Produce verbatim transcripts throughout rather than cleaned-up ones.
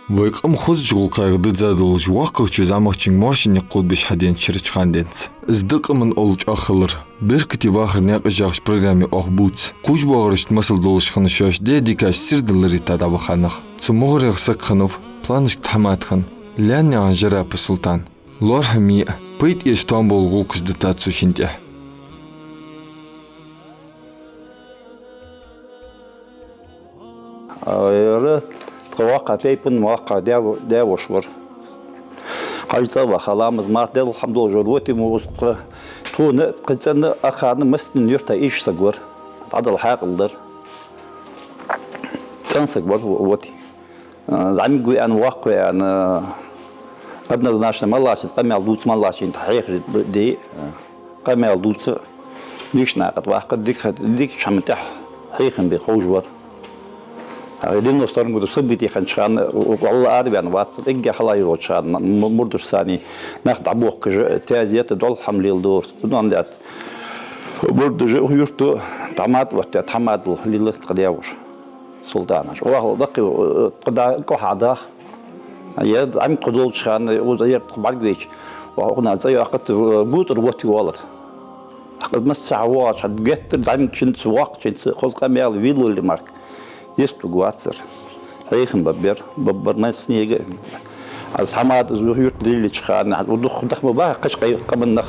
Вай къам хозача гӀулакхех дизза долаш, воккхагӀчо зӀамагӀчунга моаршал никъ кховдабеш хьаденнача шерача хана денз. Из дӀа къаман овла чӀоагӀа хилар. «Беркате вахар» наькъаш яхача программе оаха бувц кхувш боагӀарашта масал долаш хинна шоаш даь дикаш сийрда лаьрхӀа дӀабаха нах. Цу мугӀарех саг хиннав планашка Тхьамада хинна Лаьннаькъан Жарапа Султан. ЛоархӀаме а, пайда эца тоам бола гӀулакхаш дитад цо шийна тӀехьа. Ер тха воккха тайпан воккха даь-, даь-воша вар. Хьажа цӀа а ваха, ламаз-марха деш, алхьамдулиллахӀ, вар, воти мо укхаза. Тхона, тха цӀенна, ахарна, массанена юрта ийша саг вар. ДӀадала хьаькъал дар. ЦӀена саг вар, воти. ЗӀамига ва аьнна, воккха ва аьнна, однозначно мел латтача къамаьл дувца, мел латтача хьехар де, къамаьл дувца, дикача наькъа тӀа ваккха, дика, дикача хӀаман тӀехьа хьехам бе ховш вар. ХӀаьта девяносто втором году событие хиннача хана, валлахӀи, араваьнна вацар, эггара хала йолча хана, м-, мурдаш санна, нах дӀабохкаш, таьзета, дола хӀама леладора, цудухьа даьд. Мурдаш укх юрта Тхьамада оттадаь, Тхьамадал лелар тха даь-воша Султана. Оаха даккхий, э, тха да-, кӀалха дах. Ер зӀамига тхо долча хана, укхаза ер тхо бӀаргавайча, оаха укханна цӀи йоаккхаргда, э, ГутӀара воти оалар. Тхо массаза воагӀача хана геттара зӀамигачунца, воккхачунца хоза къамаьл вийлале мара, йистуг вацар. Хьехам бергбар, бергбар массанега. Аз Тхьамада из юрт лелача хана, дукха даха ма баха кхыча къай-, къаман нах,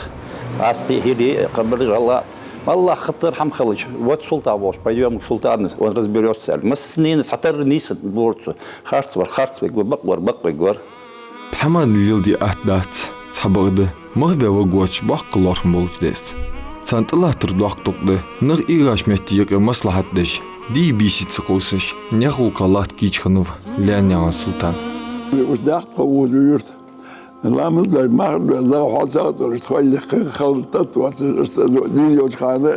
Ӏаскъий, хӀирий, кхабараш, гӀалгӀай. МалагӀа хаттар хӀама хилча, вот Султан волча, пойдём к Султану, он разберётся, аьле. Массанена цхьатарра нийсса бора цо. Харц вар харц варгва, бакъ вар бакъ варгва. Тхьамада леладе атта дац, цхьабакъда, мах бе варгвоацаш боккха лоархӀам болаш да из. Царна тӀалаттар доккха тукъ да, нах эгӀача метте юкъе маслахьат деш, дий-бийса ца кхувсаш, наьха гӀулакха латта кийча хиннав Лаьннаькъан Султан. Уж дахта тхо укхаза юрта. Ламаз дой, марха дой, зӀамига хьоалцагӀа долаш, тхоай лехка хала тӀатоацаш, иштта дийна йолча хана,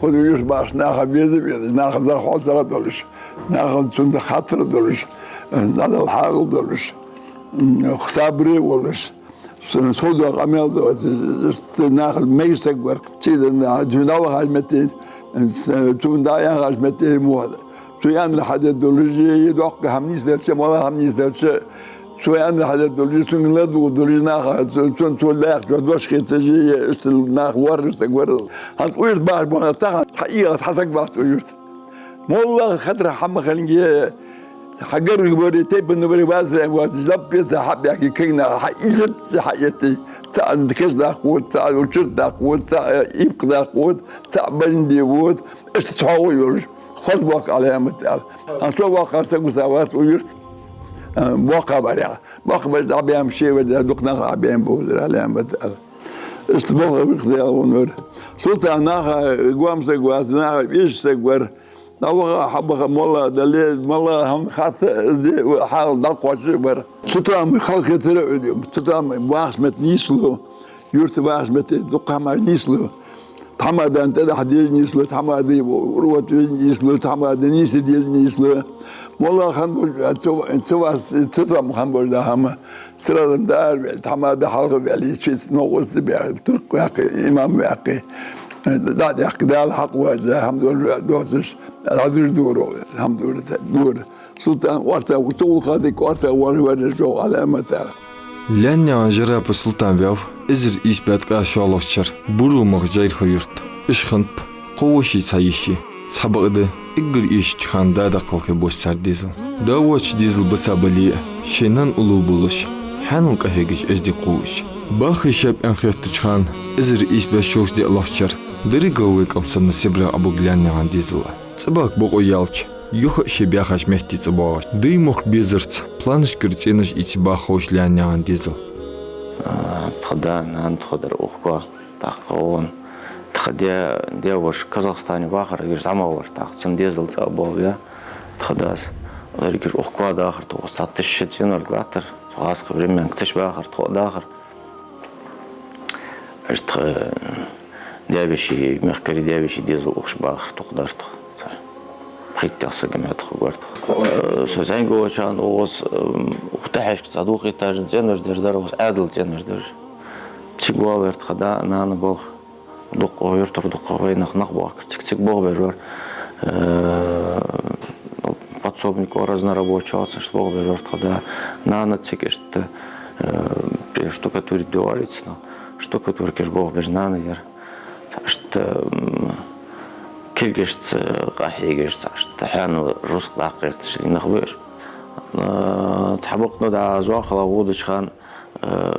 хоза юрта бахаш наха беза, беза, наха зӀамига хьоалцагӀа долаш, наха цунна хаттар долаш, дӀадала хьаькъал долаш, м, сабаре волаш, с-, сов дола къамаьл доацаш, иштта наха мегаш саг вар, цигара цунна дӀавахача метте, цунна дӀаяхача метте мо. Цо аьннар хьадеш долаш, е доккха хӀама нийсделча, малагӀа хӀама нийсделча, цо аьннар хьадеш долаш, цунга ладувгӀа долаш, наха, цо, цунна цо лаьрхӀа дош хеташ, е иштта наха лоархӀаш саг вар из. ХӀанз укх юрта бахаш бола тахан хьаийгӀа хьа саг вац укх юрта. МоллагӀа хатар хӀама хилга, хьа гарга вари, тайпан вари, вазра вац, жаб беза хьабаьхки, кагий наха хьаийжарца хьаэтте, цаӀ кашдаккха вода, цаӀ учуртдаккха вода, цаӀ ипкъ даккха вода, цаӀ бенде вода, иштта цхьоагӀо йолаш. Хоза боккха Ӏаламат аьле. А со воккха саг висавац укх юрта. А, боккха вар, боккха вар дӀабаьнна ше вар, дукха нах дӀабаьнна бовзар Ӏаламат аьле. Иштта боккха вар, Даьла гӀо вар. Султан наха гоама саг вац, наха веза саг вар. ДӀаваха, хьабаха, молла дале, молла хӀама хатта, де, хьал дӀакхоачаш вар. Цу тоамий халахетар а, цу тоамий вахача метте нийслу, юрта вахача метте дукха хӀамаш нийслу. Тхьамадана тӀадахьа деза нийслу, Тхьамада урод веза нийслу, Тхьамада нийса деза нийслу. МоллагӀа хинна болаш, цу, цу вас, цу тоам хинна болаш да хӀама. Страдам даар ваьле, Тхьамада хьалха ваьле, чиц новкъост баьхе, турк ваьккхе, имам ваьккхе, дӀа а даьккха, Дала хьакъ ваьза, хӀама дола доацаш, хьазир дора, хӀама дора, дора. Султан орца, цу гӀулакха дика орца вар, вар, чӀоагӀа Ӏаламат аьле. Лаьннаькъан Жарапа Султан ваьв эзар ийс бӀаь ткъаь шоллагӀча шера Буро мах Жайрхо юрта. Уж хиннаб кхо воши, цхьа йиши. Цхьабакъда, эггара эшача хана да даккхалхе бос цар дезал. Да воацача дезал биса бале а, шоай наьна уллув болаш, хьаьнал къахьегаш эздий кхувш. Баххий шапӀен хеттача хана, эзар ийс бӀаь шовзткъеи диълагӀча шера, деррига гӀалгӀай къам санна, Сибре Ӏобуг Лаьннаькъан дезал. ЦӀабака бокъо яьлча, юха а шоай баьхача метте цӀабоагӀаш, дай мохк безарца, планашкара цӀенош ийца баха ховш Лаьннаькъан дезал. А, тха да-нана тходар ухква, тӀаккха вон. Тха даь-, даь-воша Казахстане вахар, вир зӀамагӀа вар, тӀаккха цун дезал цӀа а боалаваь. Тха дас, ларгиш ухква дахар тхо, цхьа тиша цӀенорг латтар, цу хасха временга тиша бахар тхо дахар. Иштта тха даь-веший, мехкарий даь-веший дезал ухаш бахар тхо дар тхо. Пхийтта сага меттах гор тхо. Э, со зӀамига волча хана укхаза, м, укх тӀехьашка цхьа двухэтажни цӀенош деш дар, укхаза Ӏаьдала цӀенош деш. Цига валар тха да-нана болх. Дукха юртара дукха вайнах нах бохкар. Цига-цига болх беш вар. Э, подсол- особенно кӀора разнорабочий оал цунах, иштта болх беш вар тха да. Нана цига иштта, э, пе-, штукатурить де оалий цунах, штукатуркаш болх беш нана яр. Иштта, м, кулгашца, къахьегашца, иштта хьаьнал рузкъа даккха гӀерташ нах ба уж. Э, цхьабакъда дӀа зоахалах водача хана, э,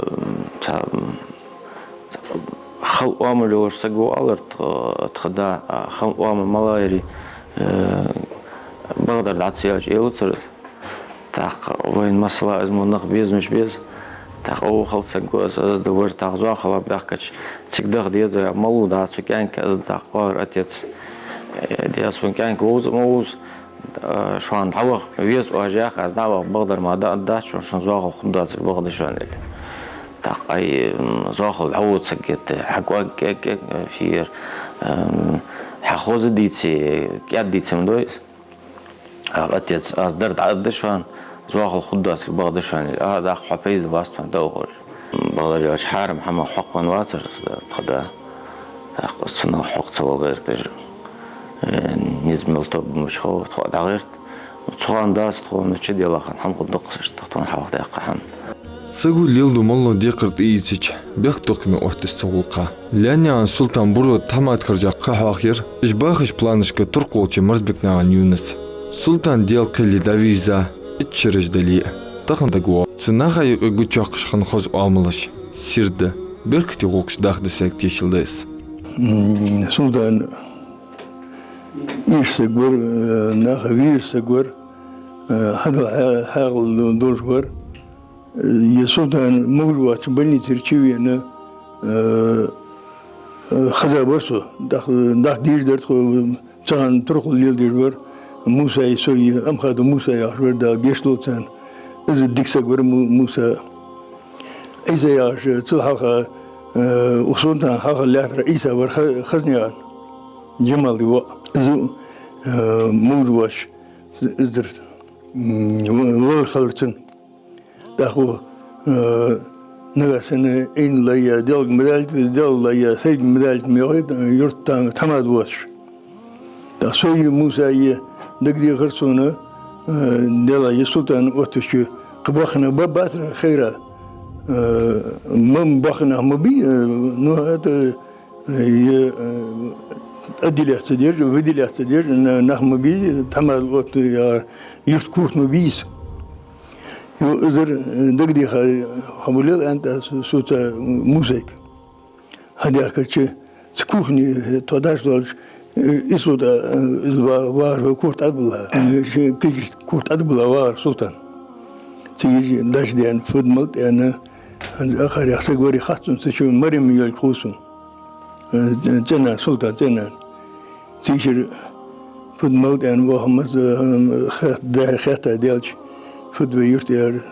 цхьа, цхьа хала оамал йолаш саг ва оалар тха, тха да, а хала оамал малагӀа яр, э, бакъдар дӀа ца яьлча, аьлар цар. ТӀаккха вайна масала из мо нах безамаш беза. ТӀаккха укхал саг ва из, из да вар, тӀаккха зоахалах баьхкача, цига даха деза, малув да цу кӀаьнка, из да тӀаккха оалар отец. Э, деза, хьона кӀаьнк вовза а ма вовза, э, шоана дӀаваха веза оаш яхаш, аз дӀаваха бакъдар ма да, дац шоана, шун зоахал хургдацар бакъда шоана, аьле. ТӀаккха ай, м, зоахал дӀавода саг гетта, хьа кӀоаг кӀе-, кӀе-, фер, м, хьа хоза дийце, кӀаьд дийце ма дой из. А, отец, аз дар дӀааргда шоана, зоахал хургдацар бакъда шоана, аьле. А, дӀахо хьа пайда бац тхона, дӀаухар. Бакъдар аьлча, хьарам хӀамах хьокхавенна вацар из да, тха да. ТӀаккха цунах хьокха ца вала гӀерташ, э, низ мел тоба мича хов, тхо дӀагӀерт. Цу хана дац тхона чу делахана хӀама хургда-кх из, иштта тхона хьалха даьккха хӀама. Саго леладу моллагӀа декхар тӀаийцача, бехктокхаме отт из цу гӀулакха. Лаьнаькъан Султан буро тхьамада харжа кхахьох яр, уж бахача планашка туркхолча Марзбекнаькъан Юнус. Султан Даьла кхеле дӀавийрза итт шераш дале а, тахан дагавоагӀа. Цу наха юкъе гучайоаккхаш хинна хоза оамалаш, сийрда, беркате гӀулакхаш даха дисаг тешал да из. М, Султан ийрча саг вар, э, наха вийрча саг вар, э, хьадала хьа-, хьаькъал долаш вар. Э, е Султан могаш воацача больницера чувена, э, э, хеза вар со. Дах-, даха дезаш дар тхо, цу хана туркхал леладеш вар. Мусай, сой, Амхадов Муса яхаш вар, Дала гешт долда царна. Из дика саг вар Му-, Муса. Ӏийса яхаш, цул хьалха, э, укх Султана хьалха лаьттара Ӏийса вар Ха-, Хазнаькъан Джамалдий воӀ. Из, э, могаш воацаш, из дар, м, валар хилар цун. ТӀаккха, э, нагахьа санна Ӏийна лайя, делга ма далийта, делга лайя, сайга ма далийта ма йоахий, юрта тӀа тхьамада воацаш. ТӀаккха сой, Мусай дагадехар сона, э, Даьла, е Султан оттача, кхы бахана ба-, бацар хайра, э, ма бахана ма бий, э, ну, это, э, е, э, отделяться держи, выделяться держи, на-, нах ма бий, тхьамада отта, я, юрта кухта ма бий из. Йо, из дар, э, дагадеха, хьабулел, аьннад аз Султан Мусайга. Хьадаьхкача, цу кухне, э, тхо дӀаш долча, э, из Султан, э, из ва-, вахар вай кухта тӀа а биллад, э, ший кулгашта кухта тӀа а биллад вахар Султан. Цига дӀаш даьнна, фуд-малад аьнна, ахарах саг варий хац сона, цу чу Марем йолга хов сона. Э, цӀен-нана, Султан цӀен-нана. Цигара фуд-малад аьнна, ваха маза, э, хет-, да-, хетта даьлча, фуд вай юрта, аьлар,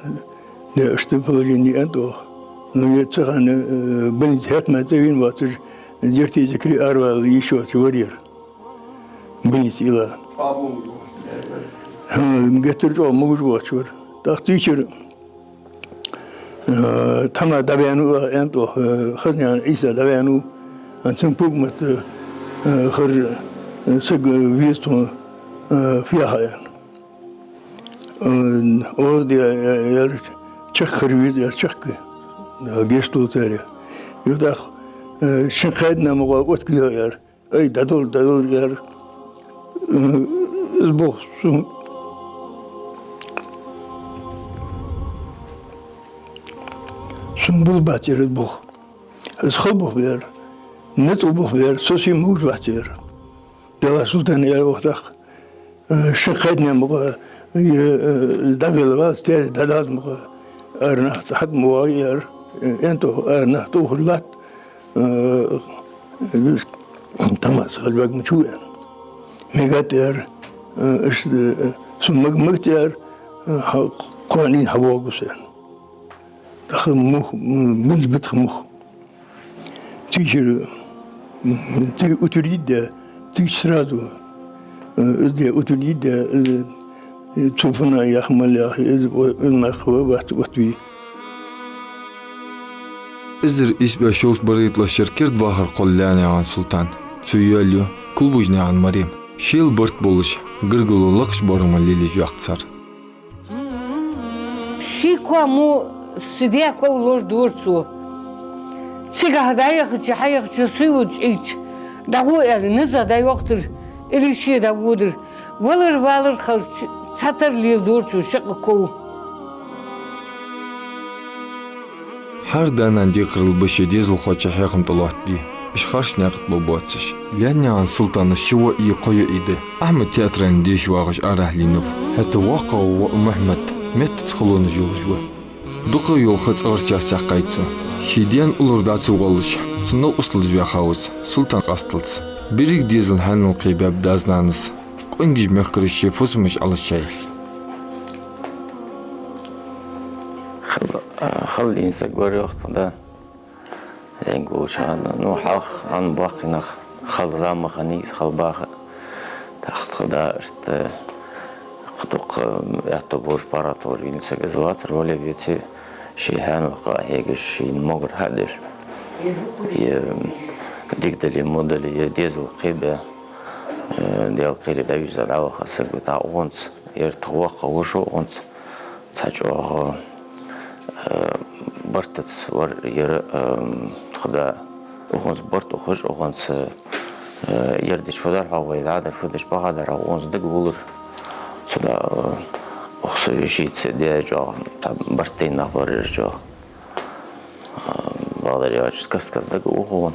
да, иштта положени, аьннад оаха. Ну, е цу хана, э, больнице хӀаьта мара цӀавена воацаш, Дерти Закри аравала йиш йоацаш вар ер. Больнице илла. ХӀа, геттара чӀоагӀа могаш воацаш вар. ТӀаккха цигара Э, тхьамада дӀаваьннав, аьннад оаха, э, Хазнаькъан Ӏийса дӀаваьннав, э, цун пуг мотт, э, хержа, э, саг веза тхона, э, фу яха, аьнна. Э, оаха де, э, аьлар, чехка хержа веза, аьлар, чехка. Э, гешт долда царех. Юха тӀаккха, э, шин-кхаь ден мукъагӀа оттаве, аьлар. Ай, дӀадоал, дӀадоал, аьлар. Э, из болх сона, сона бала бац, аьлар, из болх. Из хала болх ба, аьлар. НацӀал болх ба, аьлар, со сий могаш вац, аьлар. Даьла, Султан, аьлар оаха тӀаккха. Э, шин-кхаь ден мукъагӀа, э, э, дӀавелла валац, тӀера дӀадалда мукъагӀа, ара нах хьатӀа ма воагӀий, аьлар, э, аьннад оаха, ара нах тӀаухаш латт, э, э, тхьамада хьажа ваьгӀа ма вий, аьнна. Мегаргда, аьлар, э, иштта, э, сона мег-, мегаргда, аьлар, э, хьа-, кхоана хьавоагӀаргва со, аьнна. ТӀаккха мух, м, бинза ба тха мух. Цигара, м, цига утвердить даь, цигача сразу, э, из де утвердить даь, э, э, цу фуннагӀа яха, мала яха, из, о, из марха ва-, вац, оттаве. Эзар ийс бӀаь шовзткъа барайтлагӀча шера керда вахар кхолл Лаьнаькъан Султан. Цо йоалаю Кулбужнаькъан Марем. Шел барт болаш, гаргало лакхача боарама лелаеш йоаккх цар. Ший коа мо са даь ков луш дора цо. Цигахьа дӀаяхача, хьаяхача, суй ва чӀийча, дӀагӀо аьле, низагӀа дӀайохийтар, или ше дӀагӀодар. Валар-валар хилча, цхьатарра леладора цо шаккха ков. ХӀара да-нана декхарийла ба шоай дезалхочоа хьехам тӀалоаттабе, уж харц наькъа тӀа ба боацаш. Лаьннаькъан Султана ши воӀ е кхо йоӀ я. Ахьмад театра деша вагӀаш арахьа лийнав. ХӀаьта воккхагӀа вола воӀ Мухьмад меттаца халонаш йолаш ва. Дукха йола ха цӀагӀарчарца яьккхай цо. Ший даьна уллув дӀа ца воалаш, цун новкъостал деш ваьхав из, Султан къасталца. Беррига дезал хьаьнал кхебаьб дас-нанас. КӀонгаш мехкараш шоай фусамаш Ӏалашъяьй. Хала, хала дийна саг вар йоах тха да. ЗӀамига волча хана, ну, хьалха, хьан боккхий нах, хала зама хиннай из, хала баха. ТӀаккха тха да иштта, кхы дукха аьттув болаш, паргӀато болаш вийна саг из вацар, вале а веце, ший хьаьнал къа а хьегаш, шийна могар хьа а деш. Е дика дале, во дале, е дезал кхебаь, э, Даьла кхеле дӀавийрза дӀаваха саг ва тха укхунца. Ер тха воккха воша ва укхунца. Цхьа чӀоагӀа, э, бартаца вар ер, э, тха да. Укхунца барт ухаш, укхунца, э, ер дича фу дар хьогӀ вай, дӀа дар фу дича бакъахьа дар хьогӀ, укхунца дагаволар. Цудухьа, э, укх со вешийца даь чӀоагӀа, тха барт дайна нах бар ер чӀоагӀа. Э, бакъдар аьлча, каст-каста дагаух укхо.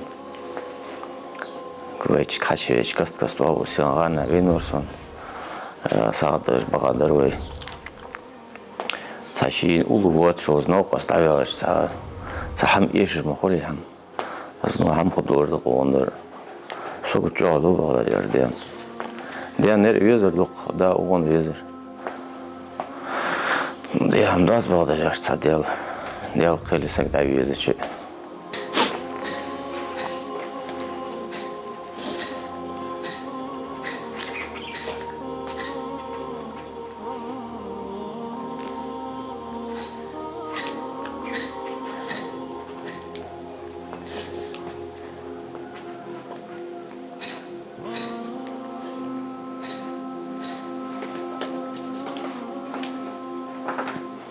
Вайчиг хьачувеча, каст-каста валу сен гӀана венавар сона. Э, сагӀа деш бакъахьа дар вай. Цхьа ший уллув воацаш вола из новкъост дӀаваьлча, цхьа, цхьа хӀама эшаш ма хулий хӀама. Аз ма хӀама хургдолаш да-кх укхун дар. Сога чӀоагӀа лу бакъдар яр ден. Ден нер везар дукха, да укхун везар. Де хӀама дац бакъдар яр цхьа Даьла. Даьла кхеле саг дӀавезача.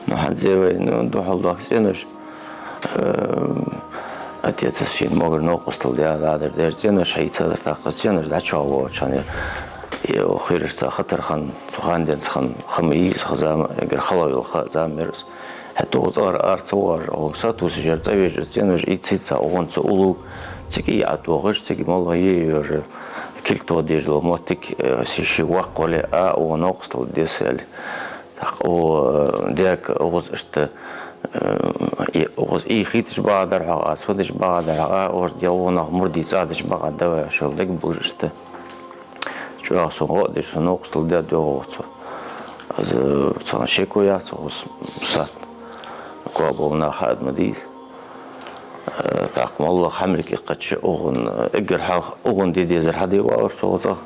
Ну, хӀанз вай, ну, духьал доахк цӀенош. Э, отецас шийна могар новкъостал даь, дӀадар дер цӀенош, хьийцадар тӀаккха цӀенош, дӀачувоагӀача хана. Е, укх хӀирашца хатар хинна, цу хана денз хинна, ха ма йий из, ха-зама, эггара хала йола ха-зама яр из. ХӀаьта укх цӀагӀара ара ца воагӀаш, укх сатувсаш яр, цӀавеш, цӀенош ийца-ийца, укхунца уллув, цига ий ӀотӀадохаш, цига моллагӀа е йожа, кулг тоха дезаш дола моттиг, э, ший, ший воккха вале а, укхо новкъостал деш аьле. ТӀаккха укх, э, даьга укхаза иштта, э, и, укхаза ий хийташ бакъахьа дар хьогӀ, аз фу дича бакъахьа дар хьогӀ, укхаза де укхо нах мурдий цӀа дича бакъахьа дар хьогӀ, шел дагабувлаш иштта. ЧӀоагӀа сона гӀо а деш, сона новкъостал даь доагӀа укхо цо. Аз, э, цунна шеко яц укхаза сатта. Коа бола нах хьа а ма дий из. Э, тӀаккха моллагӀа хӀама кхаьчача, укхун, э, эггара хьалха укхун де дезар хьаде воаллар цо цӀагӀа.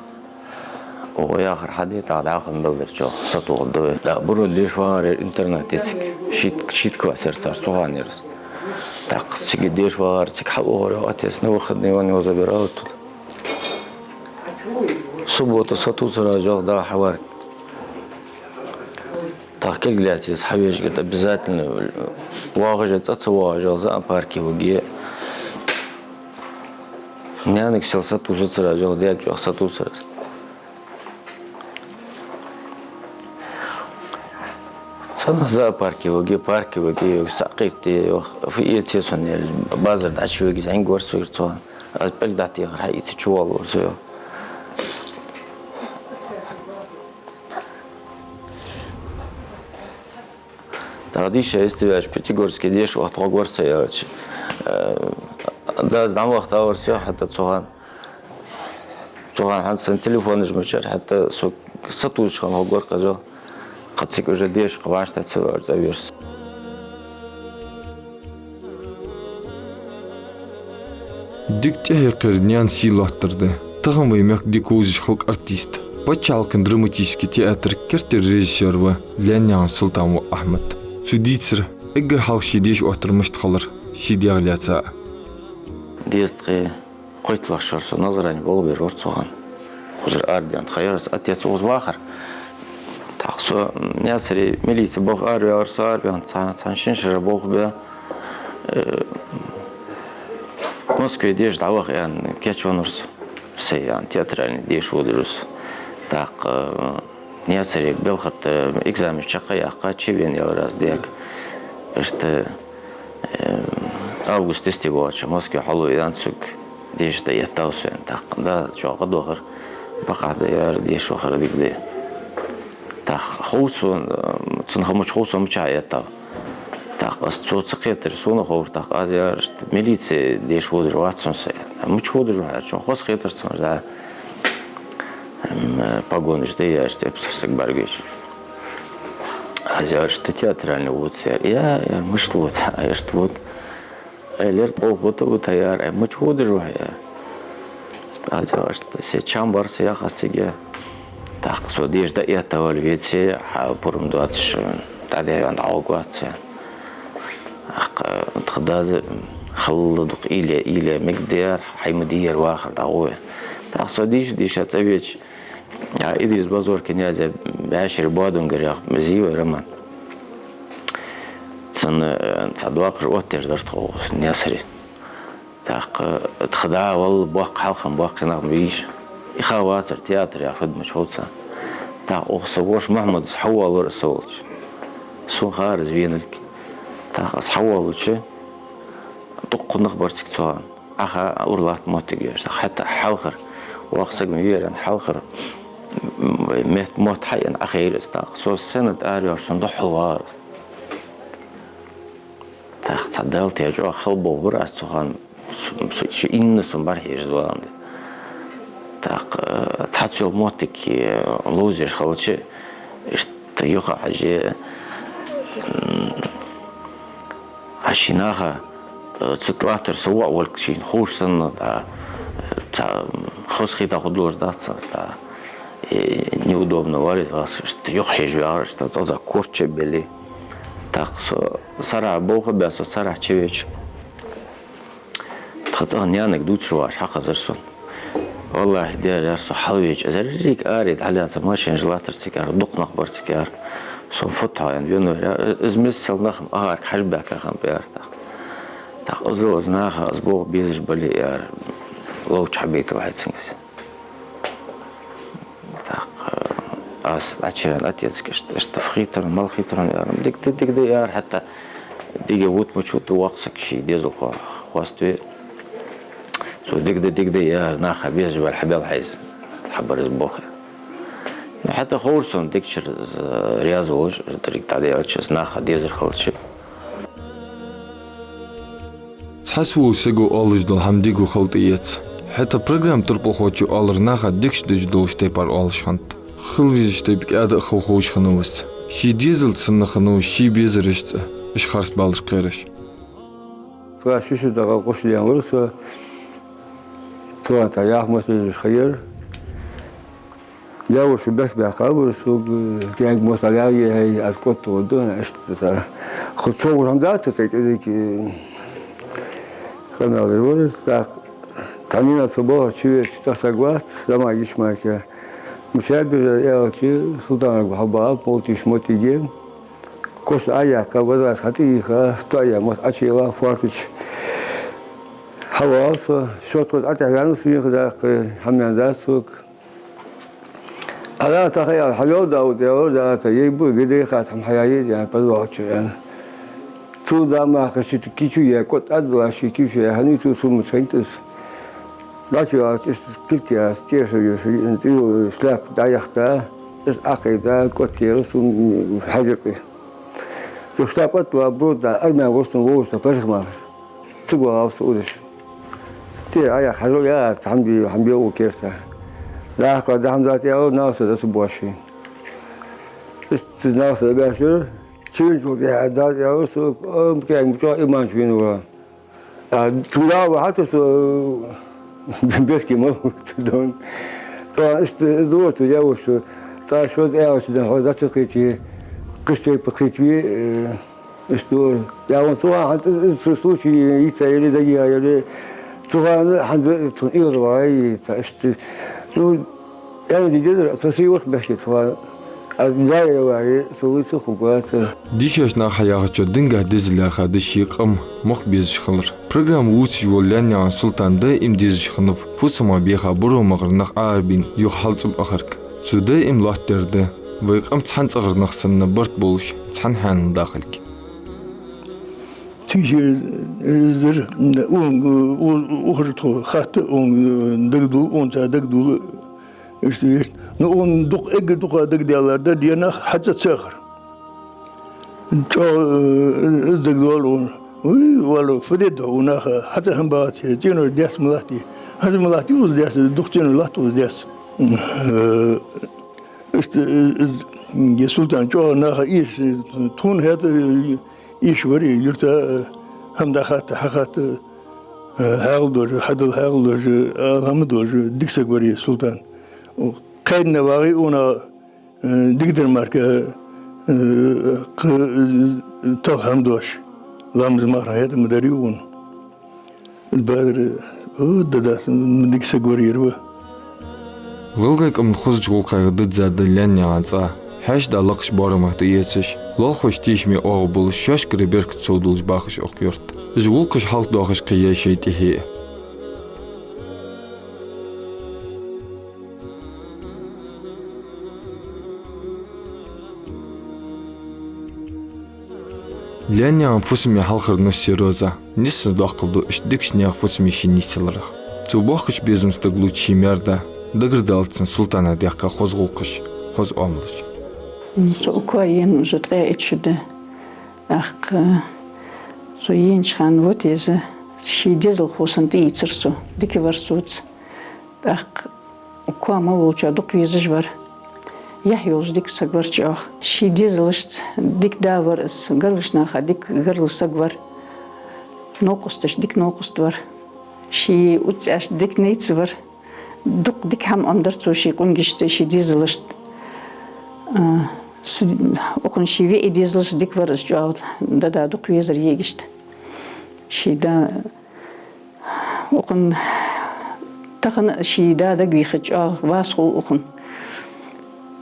Укхо яхар хьаде, тӀаккха дӀахо мел дар чӀоагӀа сатохаргда вай. ТӀаккха Буро деша вагӀар ер интернате цига. Шийтта, шийтта класс яр цар цу хана яр из. ТӀаккха цига деша вагӀар, цига хьалъухар йоах, отец на выходные он его забирал оттуда. Суббота сатувсараш йоах, дӀахо хьаварг. ТӀаккха кулг лаьца из хьавеш гӀерт обязательно. ВоагӀаш а, цӀа ца воагӀаш а, зоопарке виге. Наьнага сел сатувсацараш йоах, даьга чӀоагӀа сатувсар из. Цхьаннахьа зоопарке виге, парке виге, йоах, сакъерте, йоах, фу эце сона, аьле, базар дӀачувиге, зӀамига вар со, йоах, цу хана. Аз пӀелг дӀатехар, хьаийца чувоалавар со, йоах. ТӀаккха дийша йисте ваьлча, Пятигорске деша вахийта гӀоргвар со, аьлча, э, дас дӀавахийтавар со, хӀаьта цу хана, цу хана хӀанз санна телефонаш ма яцар, хӀаьта со сатувсаш хинна гӀоргвар-кх из, йоах. Кхы цига уже деша, кхы вӀаштӀехьа ца ваьлча, цӀавеш со. Дика тӀехье кхер наьна сий лоаттар да. Тахан вай мехка дика вовзаш халкъа артист, паччахьалкхен драматически театра керттера режиссёр ва Лаьннаькъан Султан воӀ Ахьмад. Цо дийцар, эггара хьалха ше деша оттар мишта хилар, ший даьга лаьца а. Дезткъеи кхойтталагӀча шера со Назране болх бергвар цу хана. Укхазара араваьнна ха яр са, отец укхаза вахар. ТӀаккха со Наьсаре милице болх араваьлар со, араваьнна цхьан, цхьан шин шера болх баь, э, Москве деша дӀаваха аьнна кийчвеннав со. Сай аьнна театральни деша водаш ва со. ТӀаккха, э, Наьсаре белхатта экзаменаш чакхъяьккха, чувена ялар аз дега. Иштта, э, августа йисте болча Москве хьалваьннав со, деша дӀаэттав со аьнна. ТӀаккха да чӀоагӀа дохар, бакъахьа да яр деша вахар дика да. ТӀаккха хов сона, э, цунна ха мича хов, со мичахьа эттав. ТӀаккха аз, цо ца кхетар сона ховра, тӀаккха аз яр иштта милице деша водаш вац сона са. Мича водаш ва хьо аьлча, хоза хетар цунна, да. М, погонаш да яр, иштта эпсар саг бӀаргавайча. Аз яр иштта театральни вода со яр. Я, я, мишта вода, а, иштта вода. Ай, лерт болх бата, бата яр, ай, мича водаш ва хьо, я. Аз яр иштта, се чам бар са яхаш цига. ТӀаккха со деша дӀаэттавале веце, хьа пурам доацаш, дӀадехьаваьнна дӀагӀоргвац со. ТӀаккха тха дас хала дукха уйла, уйла мегаргда яр, хьай ма дий ер вахар дӀагӀо. ТӀаккха со дийша, дийша цӀавеча, а, Идрис Базоркина яздаь, «БӀаьшера боадунгар» яха зи ва роман. Цун, э, цхьа доакъашта оттаеш дар тхо Наьсаре. ТӀаккха тха да валла боккха хьалха боккхий нах ма бий уж. И ха вацар театр яха фуд мича хов царна. ТӀаккха укх са воша Мухьмад, из хьавоалавир со волча. Сона хар из веналга. ТӀаккха аз хьавоалавича, дуккха нах бар цига цу хана. Ӏаха, ура латта моттиг йоацаш. ТӀаккха хӀаьта хьалхара, воккха саг ма вий ер аьнна, хьалхара, м, метта мотт хьаена Ӏахайра из. ТӀаккха со сцена тӀа араваьлча, сона духьал вагӀар из. ТӀаккха цхьа Дала тӀа чӀоагӀа хала болх бир аз цу хана, с-, с-, ши инна сона бӀарахьежаш валанде. ТӀаккха, э, цхьацца йола моттиг, э, ловзаеш хилча, иштта юха хьажа, м, а ший наха, э, цу тӀа латтар со воӀ волга шийна ховш санна, да, э, цхьа хоза хеташ хургдолаш дац цунна, да, э, неудобно вар из, аз иштта юха хьежа вагӀар, иштта цӀаза корча а беллий. ТӀаккха со сарахьа болх баь, со сарахьа чувеча, тха цӀагӀа наьнага дувцаш воаш хьахезар сона. Валлахьи, дера, яр, со хьалвеча, из еррига аре дӀалаьца машенаш латтар цига, яр, дукха нах бар цига, яр. Сона фуд хьо аьнна венавар, яр. Из миссел нах-м ахарга хьажа баьхкаб яр тӀаккха. ТӀаккха иззал из наха аз болх безаш бале, яр, ловча хьабайтал хьай цунга из. ТӀаккха аз дӀачуваьнна отецага иштта, иштта хийтар, мала хийтар, яр. Дика да, дика да, яр, хӀаьта дика вут мича вут, воккха саг ший дезалхо хоаставе. Цо дика да, дика да, яр, наха безаш бале хьабел хьайза. Хьабар из болх. Ну, хӀаьта ховра сона дикачара из раьза волаш, деррига дӀадаьлча, из наха дезар хилча. Цхьа сов саго оалаш дола хӀама дика хила тӀаэц. ХӀаьта программа турпалхочо оалар наха дикаш деш долча тайпара оалаш хиннад. Хила везача тайпа кӀаьда а хила ховш хиннав из. Ший дезал санна хиннав из, ший безарашца уж харцбалар кхераш. Тха ши шу дагӀа гӀуш лен вар со. Тхона тӀа яхмас лежаш ха яр. Леваш бехк баьккхабар сога, кӀаьнк мотт лягӀа хьай, аз кӀотта гӀоргда, иштта. Ху чогӀур хӀама дац, тӀакӀа дика къамаьл дир вар. ТӀаккха тхьанина со бохача вешта тӀа саг вац, зама йиш мара. Мишабира аьлча, Султанага хьабаха, полтиш моттиге. Кош Ӏояьккха, вазас хьатӀайийха, тоъя мотт Ӏочуйилла, фортача хьавала со, шоттал тӀатӀехваьнна со, вийха даккха, хӀама дац сога. Ала таха ял хьавел Дауд, ял да та, ей бу гидей хат хьам хьаяйид, ян, подвал чу, ян. Ту да ма хашит кичу я, кот адла ши кичу я, хани ту сум чхинтас. Дачу я, чис кит я, теш я, шляп да яхта, чис акай да, кот кера сум хажиқи. Ту шляп атла, бу да, армян востун вовста, пархман. Цугу гӀав са удаш. Те ая хьажал я, хьамби, хьамби у керта. Даха, дахам дат ял, нал са дасу баши. Ист нал са башир, чуин чул я, дат ял, су, ам, кем, чо, иман чуин ва. А, тунга ва хату су, бески ма, дон. Та ист, дур, ту я, ушу. Та шо, я, ушу, да, хо, дат, кити, кисте, пакитви, э, Иштта, я вон цу хана хӀанз цу случай йица или дагия, или цу хана хӀанз цун ил вай, та иштта. Ну, Аьнна дезар, со сий варх баьхкица хьа. Аз даь яларе, со вуйцу хӀу гуаца. Дийхача наха яхачо динга деза лаьрхӀа да ший къам мохк безаш хилар. Программа вувцаш вола Лаьннаькъан Султан даим дезаш хиннав фусама беха буро магӀар нах Ӏарбийна юха хьалцӀуб ахарг. Цо даим лоаттадаьр да вай къам цхьан цӀагӀара нах санна барт болаш, цхьан хьанал дахалга. Цига ше, э, зар, он, э, у-, ухар тхо хатта, он, э, дагадул, он ца дагадул, иштта вешт. Ну, он дукха, эггара дукха дагадалар дар, е нах хьацӀа цахар. ЧӀо, э, из дагадол он. Уй, вало, фу де да у наха, хьацӀа хӀама багӀац, цӀенош дес ма латти. ХӀанз ма латти уз дес, дукха цӀенош латт уз дес. Э, иштта, э, из, е Султан чӀоагӀа наха иш, тхона хӀета, э, иш вари, юрта, э, хӀама дӀахатта, хьахатта, э, хьаьгӀал дожа, хьадал хьаьгӀал дожа, алхьамдожа, дика саг вари Султан. Кхайна вагӀи уна, э, дигдар марка, э, кх-, э, талхам дош, ламаз махра хӀета ма дари уна. Бадр, о, да, да, дика саг вар ерва. ГӀалгӀай къаман хозача гӀулакхех дизза да Лаьннаькъан цӀа. Хьаьша да лакхача боарамах тӀаэцаш, лоалахошта тешаме оагӀув болаш, шоашкара беркат совдолаш бахаш укх юрта. Уж гӀулакхаш хьалхадоахаш кхы я шоай тӀехье а. Лаьннаькъан фусаме хьалхара нус я Роза. Нийсса доаккхал ду иштта дикача наьха фусаме ший нийсъяларах. Цо бохкача безамца дагалоац ший маьр-да, дагардалац цунна Султана даьхка хоза гӀулакхаш, хоза оамалаш. Со укх коа ена уже ткъаь итт шу да. ТӀаккха со енача хана вот еза, ший дезалхо санна тӀаийцар со, дика вар соца. ТӀаккха укх коа мел волчоа дукха везаш вар. Яхь йолаш дика саг вар чӀоагӀа. Ший дезалашца дика да вар из, гаргарча наха дика гаргара саг вар. Новкъосташца дика новкъост вар. Ший уццӀаьшта дика найц вар. Дукха дика хӀама Ӏомадар цо ший къонгашта, ший дезалашта. А, с-, укхун ший виӀий дезалаш дика вар из чӀоагӀа, да-да дукха везар егашта. Ший да Укхун тахан а ший да дагавийха чӀоагӀа вас хул укхун.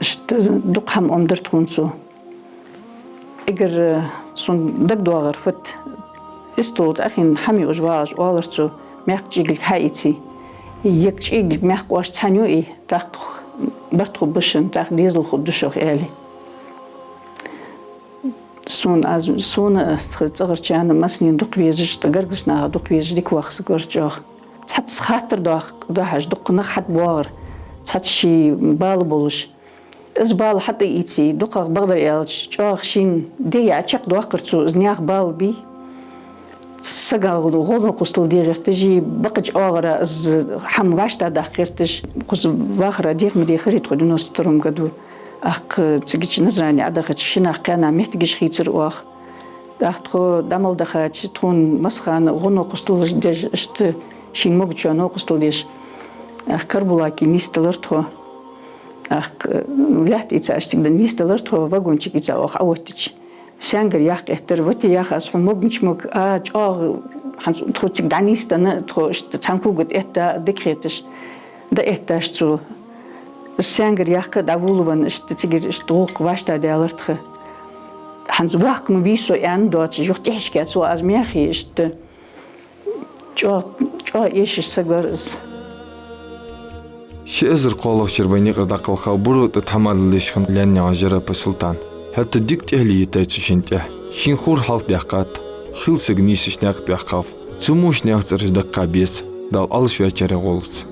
Иштта дукха хӀама Ӏомадар тхона цо. Эггара сона дагадоагӀар фуд: истол тӀа Ӏохайна хӀама юаш вагӀаш, оалар цо, маькх чӀеглиг хьаийце. Е чӀеглиг, маькх оаш цхьана ю, тӀаккха барт хургба шун, тӀаккха дезал хургда шох, аьле. Сона аз, сона а, тха цӀагӀарчарна а, массанена дукха везаш, тха гаргарча наха дукха везаш, дика ваха саг вар чӀоагӀа. Цхьацца хаттар дох-, дохьаш дукха нах хьатӀабоагӀар, цхьацца ший бала болаш. Из бала хьатӀаийце, дукхагӀа бакъдар аьлча, чӀоагӀа шийна де яа чакхдоаккхар цо, из наьха бала бий. Сага гӀо-, гӀо новкъостал де гӀерташ, бакъача оагӀора из хӀама вӀаштӀадаккха гӀерташ, укхаза вахара дех ма дехари тхо девяносто втором году. ТӀаккха цигача Назране Ӏодахача ший нах кхаьна моттигаш хийцар оаха. ТӀаккха тхо дӀа мел дахача, тхона массахана гӀо новкъосталаш деш, иштта шийна могачоа новкъостал деш. ТӀаккха Карабулаке нийсделар тхо. ТӀаккха лаьтта ийца, иштта цига нийсделар тхо, вагончик ийца оаха Ӏооттача. Саьнгара яккха эттар, вати яха аз хьона могача мог, а, чӀоагӀа, хӀанз тхо цига дӀанийсденна, тхо иштта цхьан кога тӀа этта, дика хеташ, дӀаэтташ цо. Саьнгара яккха дӀаволавенна, иштта цигара иштта гӀулакх вӀаштӀадаьлар тха. ХӀанз вахка ма вий со аьнна доацаш, юха тӀехьашка цо аз мехе иштта. ЧӀоагӀа, чӀоагӀа эшаш саг вар из. Ши эзар кхоалагӀча шера вай наькъа дӀакхалхав буро тӀа тхьамадал деш хинна Лаьннаькъан Жарапа Султан. ХӀаьта дика тӀехьале йитай цо шийна тӀехьа. Шийна хургхьалха даьккхад, хила саг нийсача наькъа тӀа ваьккхав. Цу муш наьха цӀераш даккха беза, Дала Ӏалашваьчарех волаш.